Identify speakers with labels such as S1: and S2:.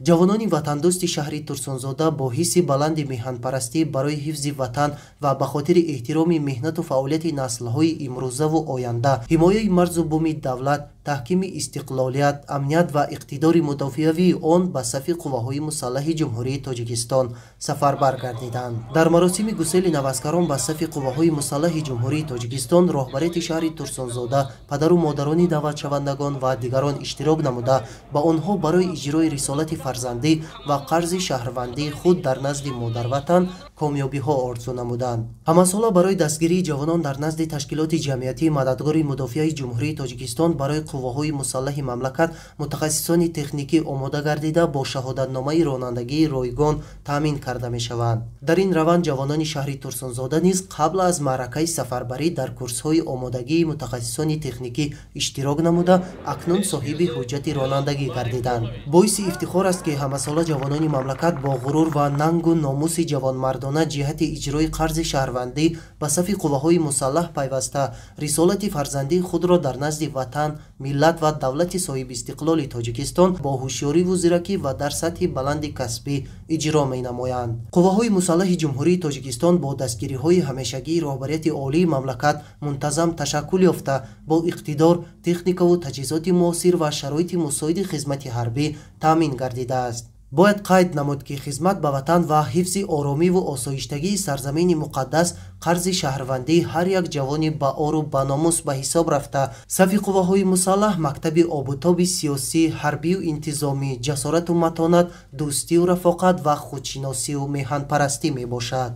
S1: Ҷавонони ватандӯсти шаҳри Турсунзода бо ҳисси баланди меҳанпарастӣ барои ҳифзи ватан ва ба хотири эҳтироми меҳнату фаъолияти наслҳои имрӯзаву оянда, ҳимояи марзу буми давлат, таҳкими истиқлолият, амният ва иқтидори мудофиавии он ба сафи қувваҳои мусаллаҳи Ҷумҳурии Тоҷикистон сафарбар гардиданд. Дар маросими гусели наваскарон ба сафи қувваҳои мусаллаҳи Ҷумҳурии Тоҷикистон роҳбарияти шаҳри Турсунзода, падару модарони даъватшавандагон ва дигарон иштирок намуда, ба онҳо барои иҷрои рисолати фарзандӣ ва қарзи шаҳрвандии худ дар назди модарватан комёбиҳо орзу намуданд. Ҳамасола барои дастгирии ҷавонон дар назди ташкилоти ҷамъиятии Мададгори мудофиаи Ҷумҳурии Тоҷикистон барои қувваҳои мусаллаҳи мамлакат мутахассисони техникӣ омода гардида, бо шаҳодатномаи ронандагии ройгон таъмин карда мешаванд. Дар ин раванд ҷавонони шаҳри Турсунзода низ қабл аз маъракаи сафарбарӣ дар курсҳои омодагии мутахассисони техникӣ иштирок намуда, акнун соҳиби ҳуҷҷати ронандагӣ гардиданд. Боиси ифтихор аст, ки ҳамасола ҷавонони мамлакат бо ғурур ва нангу номуси ҷавонмардона ҷиҳати иҷрои қарзи шаҳрвандӣ ба сафи қувваҳои мусаллаҳ пайваста, рисолати фарзандии худро дар назди ватан, миллат ва давлати соҳибистиқлоли Тоҷикистон бо ҳушёриву зиракӣ ва дар сатҳи баланди касбӣ иҷро менамоянд. Қувваҳои мусаллаҳи Ҷумҳурии Тоҷикистон бо дастгириҳои ҳамешагии роҳбарияти олии мамлакат мунтазам ташаккул ёфта, бо иқтидор, техникаву таҷҳизоти муосир ва шароити мусоиди хизмати ҳарбӣ таъмин гардидааст. Бояд қайд намуд, ки хизмат ба ватан ва ҳифзи оромиву осоиштагии сарзамини муқаддас қарзи шаҳрвандии ҳар як ҷавони баору баномус ба ҳисоб рафта, сафи қувваҳои мусаллаҳ мактаби обутоби сиёсӣ, ҳарбию интизомӣ, ҷасорату матонат, дӯстию рафоқат ва худшиносию меҳанпарастӣ мебошад.